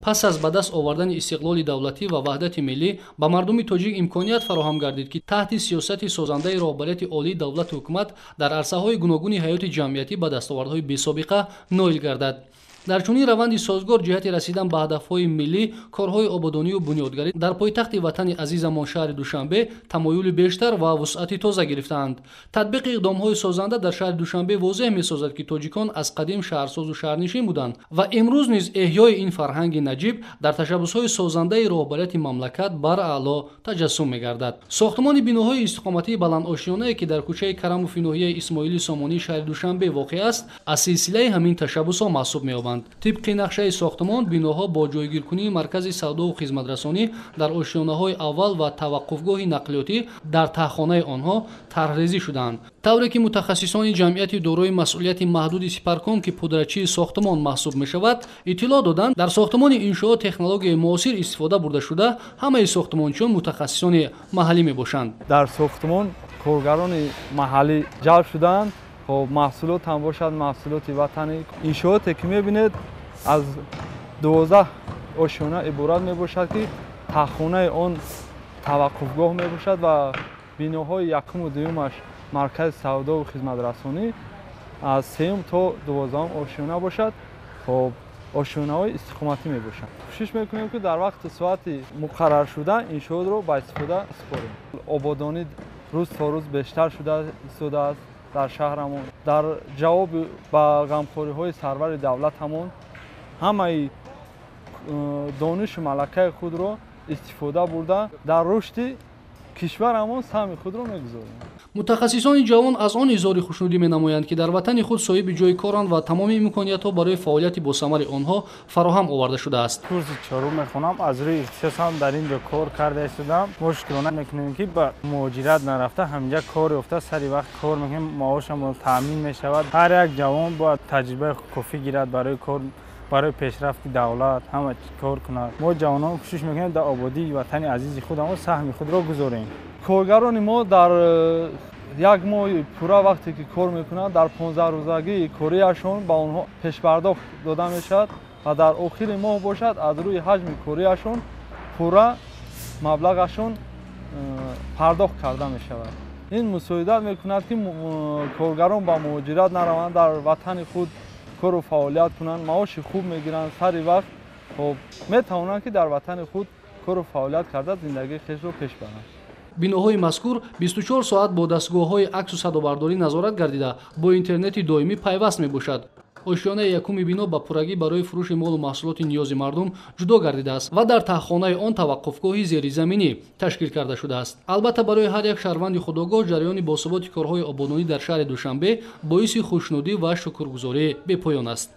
Пас аз ба даст овардани истиқлоли давлатӣ ва ваҳдати миллӣ ба мардуми тоҷик имконият фароҳам гардид, ки таҳти сиёсати созандаи роҳбарияти олии давлату ҳукумат дар арсаҳои гуногуни ҳаёти ҷамъиятӣ ба дастовардҳои бесобиқа ноил гардад. Дар чунин раванди созгор ҷиҳати расидан ба ҳадафҳои миллӣ, корҳои ободонию бунёдгарӣ дар пойтахти ватани азизамон шаҳри Душанбе тамоюли бештар ва вусъати тоза гирифтаанд. Татбиқи иқдомҳои созанда дар шаҳри Душанбе возеҳ месозад, ки тоҷикон аз қадим шаҳрсозу шаҳрнишин буданд ва имрӯз низ эҳёи ин фарҳанги наҷиб дар ташаббусҳои созандаи роҳбарияти мамлакат бар аъло таҷассум мегардад. Сохтмони биноҳои истиқоматии баландошёнае, ки дар кӯчаи Карамови ноҳияи Исмоили Сомонии шаҳри Душанбе воқеъ аст, аз силсилаи ҳамин ташаббусҳо маҳсуб меёбанд. Тибқи нақшаи сохтмон, биноҳо бо ҷойгиркунии маркази савдову хизматрасонӣ дар ошёнаҳои аввал ва таваққуфгоҳи нақлиётӣ дар таҳхонаи онҳо тарҳрезӣ шудаанд. Тавре ки мутахассисони ҷамъияти дорои масъулияти маҳдуди Сипарком, ки пудрачии сохтмон маҳсуб мешавад, иттилоъ доданд, дар сохтмони иншоот технологияи муосир истифода бурда шуда, ҳамаи сохтмончиён мутахассисони маҳаллӣ мебошанд. Дар сохтмон коргарони маҳаллӣ ҷалб шудаанд. Хоб, маҳсулот ҳам бошад маҳсулоти ватанӣ. Иншооте ки мебинед аз 12 ошёна иборат мебошад, ки таҳхонаи он таваққуфгоҳ мебошад ва биноҳои якуму дуюмаш маркази савдову хизматрасонӣ, аз сеюм то 12 ошёна бошад. Хоб, ошёнаҳои истиқоматӣ мебошанд. Кӯшиш мекунем, ки дар вақти соати муқарраршуда иншоотро ба истифода супорем. Ободонӣ рӯз то рӯз бештар шуда истодааст дар шаҳрамон. Дар ҷавоби ба ғамхориҳои сарвари давлатамон ҳамаи донишу малакаи худро истифода бурда дар рушди кишварамон саҳми худро мегузорем. Мутахассисони ҷавон аз он изҳори хушнудӣ менамоянд, ки дар ватани худ соҳиби ҷои коранд ва тамоми имкониятҳо барои фаъолияти босамари онҳо фароҳам оварда шудааст. Курси чорум мехонам, аз рӯи ихтисосам дар ин ҷо кор карда истодам. Мо шукрона мекунем, ки ба муҳоҷират нарафта ҳаминҷа кор ёфта, сари вақт кор мекунем, маошамон таъмин мешавад. Ҳар як ҷавон бояд таҷрибаи кофӣ гирад барои кор, барои пешрафти давлат ҳама кор кунад. Мо ҷавонон кӯшиш мекунем дар ободии ватани азизи худамон саҳми худро гузорем. Коргарони мо дар як моҳи пурра вақте ки кор мекунанд, дар 15 рӯзагии кориашон ба онҳо пешпардохт дода мешавад ва дар охири моҳ бошад аз рӯи ҳаҷми кориашон пурра маблағашон пардохт карда мешавад. Ин мусоидат мекунад, ки коргарон ба муҳоҷират нараванд, дар ватани худ кору фаъолият кунанд, маоши хуб мегиранд, сари вақт хоб метавонанд, ки дар ватани худ кору фаъолият карда зиндагии хешро пеш баранд. Биноҳои мазкур 24 соат бо дастгоҳҳои аксу садобардорӣ назорат гардида, бо интернети доимӣ пайваст мебошад. Ошёнаи якуми бино ба пуррагӣ барои фурӯши молу маҳсулоти ниёзи мардум ҷудо гардидааст ва дар таҳхонаи он таваққуфгоҳи зеризаминӣ ташкил карда шудааст. Албатта, барои ҳар як шаҳрванди худогоҳ ҷараёни босуботи корҳои ободонӣ дар шаҳри Душанбе боиси хушнудӣ ва шукргузорӣ бепоён аст.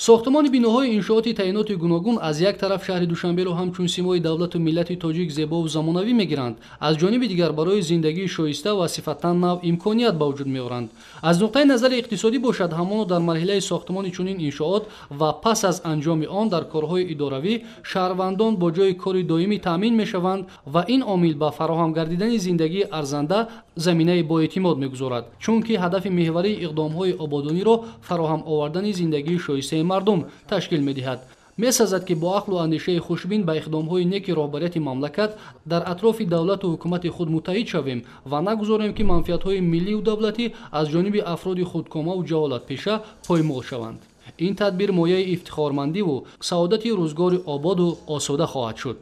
Сохтмони биноҳои иншооти таъиноти гуногун аз як тараф шаҳри Душанберо ҳамчун симои давлату миллати тоҷик зебову замонавӣ мегиранд, аз ҷониби дигар барои зиндагии шоиста ва сифатан нав имконият ба вуҷуд меоранд. Аз нуқтаи назари иқтисодӣ бошад, ҳамоно дар марҳилаи сохтмони чунин иншоот ва пас аз анҷоми он дар корҳои идоравӣ шаҳрвандон бо ҷои кори доимӣ таъмин мешаванд ва ин омил ба фароҳам гардидани зиндагии арзанда заминаи боэътимод мегузорад, чунки ҳадафи меҳварии иқдомҳои ободониро фароҳам овардани зиндагии шоистаи мардум ташкил медиҳад. Месазад, ки бо ақлу андешаи хушбин ба иқдомҳои неки роҳбарияти мамлакат дар атрофи давлату ҳукумати худ муттаҳид шавем ва нагузорем, ки манфиатҳои миллию давлатӣ аз ҷониби афроди худкомаву ҷаҳолатпеша поймол шаванд. Ин тадбир мояи ифтихормандиву саодати рӯзгори ободу осуда хоҳад шуд.